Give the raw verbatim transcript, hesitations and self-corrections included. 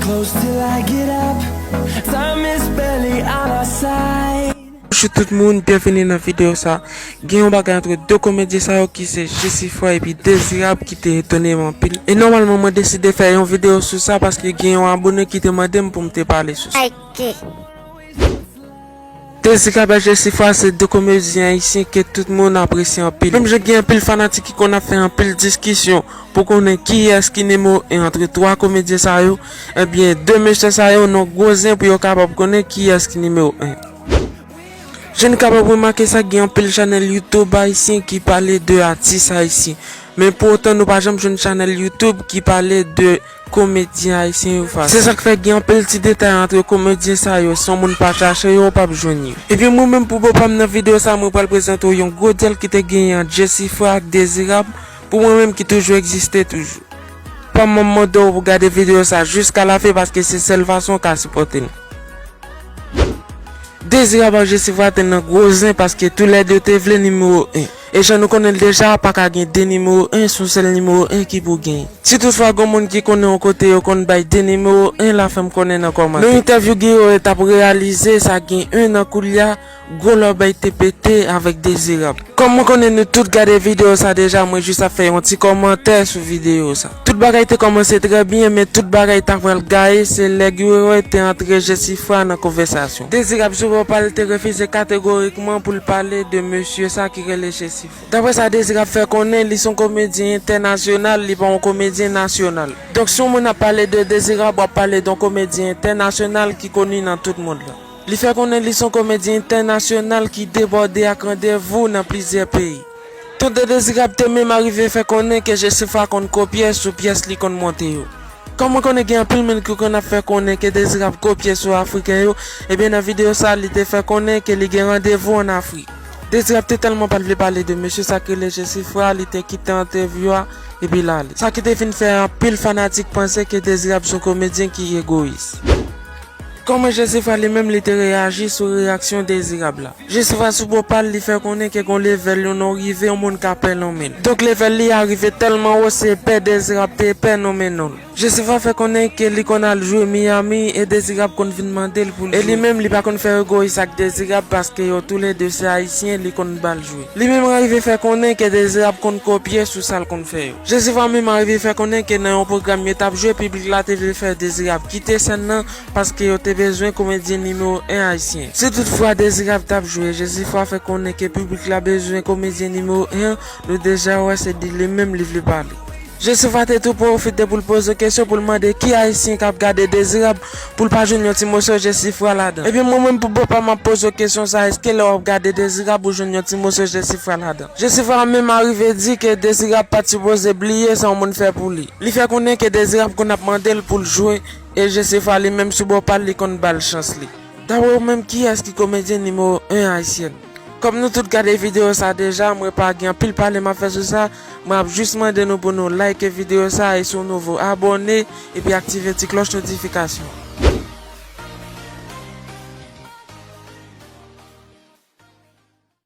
Close till I get up. Time is barely on our side. Bonjou tout moun, byenvini nan videyo sa. Gen yon bagay antre de komedyen sa yo ki se Jesifra epi Dezirab ki te etone m anpil. E nòmalman mwen deside fè yon videyo sou sa paske gen yon abone ki te mande m pou m te pale sou sa. Like. Dezirab ak Jesifra se de komedyen ayisyen ke tout moun apresye anpil. Menm jan gen anpil fanatik ki konn ap fè anpil diskisyon pou konnen kiyès ki nimewo en antre twa komedyen sa yo, ebyen, de mesye sa yo nan gwo zen pou yo kapab konnen kiyès ki nimewo en. Jan nou kapab remake sa, gen anpil chanèl YouTube ayisyen ki pale de atis ayisyen. Men pou otan, nou pa janm jwenn chanèl YouTube ki pale de komedyen ayisyen yo fasil. Se sa k fè gen anpil ti detay antre komedyen sa yo, si yon moun pa chache yo, w p ap jwenn yo. Epi mwen menm pou bò pa m nan videyo sa, mwen pral prezante w yon gwo dyèl ki te genyen ant Jesifra ak Dezirab, pou mwen menm ki toujou egziste toujou. Pa m mande w pou gade videyo sa jiska lafen paske se sèl fason w ka sipòte n. Dezirab ak Jesifra te nan gwo zen paske toulède te vle nimewo en. E jan nou konnen l deja, pa ka gen de nimewo en, se yon sèl nimewo en ki pou genyen. Si toutfwa gen moun ki konnen yon kote yo konn bay de nimewo en, la fè m konnen nan kòmantè. Nan entèvyou Guillaume t ap reyalize sa gen en an koulye a, gwo lòbèy te pete avèk Dezirab. Kòm mwen konnen nou tout gade videyo sa deja, mwen jis ap fè yon ti kòmantè sou videyo sa. Tout bagay te kòmanse trè byen, men tout bagay ta pral gaye, se lè Guillaume te antre Jesifra nan konvèsasyon. Dezirab sou bò pa l te refize kategorikman pou l pale de mesye sa ki rele Jesifra. Daprè sa Dezirab fè konnen, li se yon komedyen entènasyonal, li pa yon komedyen nasyonal. Donk, si yon moun ap pale de Dezirab, w ap pale de yon komedyen entènasyonal ki koni nan tout mond lan. Li fè konnen li se yon komedyen entènasyonal ki debòde ak randevou nan plizyè peyi. Tonton Dezirab te menm arive fè konnen ke Jesifra konn kopye sou pyès li konn monte yo. Kòm mwen konnen gen anpil moun ki konn ap fè konnen ke Dezirab kopye sou Afriken yo, ebyen nan videyo sa, li te fè konnen ke li gen randevou ann Afrik. Dezirab te tèlman pa t vle pale de mesye sa k rele Jesifra, li te kite entèvyou a, epi l ale. Sa ki te vin fè anpil fanatik panse ke Dezirab se yon komedyen ki egoyis. Kòman Jesifra li menm li te reyaji sou reyaksyon Dezirab la? Jesifra sou bò pa l, li fè konnen ke gon levèl yon non rive, yon moun ka pè nonmen l. Donk levèl li a rive tèlman wo, se pè Dezirab te pè nonmen non l. Jesifra fè konnen ke li konn al jwe Miami e Dezirab konn vin mande l pou l jwe. E li menm li pa konn fè egoyis ak Dezirab paske yo toulède se ayisyen, li konn ba l jwe. Li menm arive fè konnen ke Dezirab konn kopye sou sa l konn fè yo. Jesifra menm arive fè konnen ke nan yon pwogram yo t ap jwe, piblik la te vle fè Dezirab kite sèn nan paske yo te bezwen komedyen nimewo en ayisyen. Si toutfwa Dezirab t ap jwe, Jesifra fè konnen ke piblik la bezwen komedyen nimewo en an, nou deja wè se de li menm li vle pale. Jesifra te tou pwofite pou l poze kesyon pou l mande ki ayisyen k ap gade Dezirab pou l pa jwenn yon ti moso Jesifra ladan. Ebyen mwen menm pou bò pa m ap poze w kesyon sa, èske lè w ap gade Dezirab ou jwenn yon ti moso Jesifra ladan? Jesifra menm arive di ke Dezirab pa t sipoze bliye sa yon moun fè pou li. Li fè konnen ke Dezirab konn ap mande l pou l jwe e Jesifra li menm sou bò pa l li konn ba l chans li. Daprè w menm, kiyès ki komedyen nimewo en ayisyèn? Kòm nou tout gade videyo sa deja, mwen pa gen anpil pale m ap fè sou sa, mwen ap jis mande nou pou nou like videyo sa e si w nouvo abòne epi aktive ti klòch notifikasyon.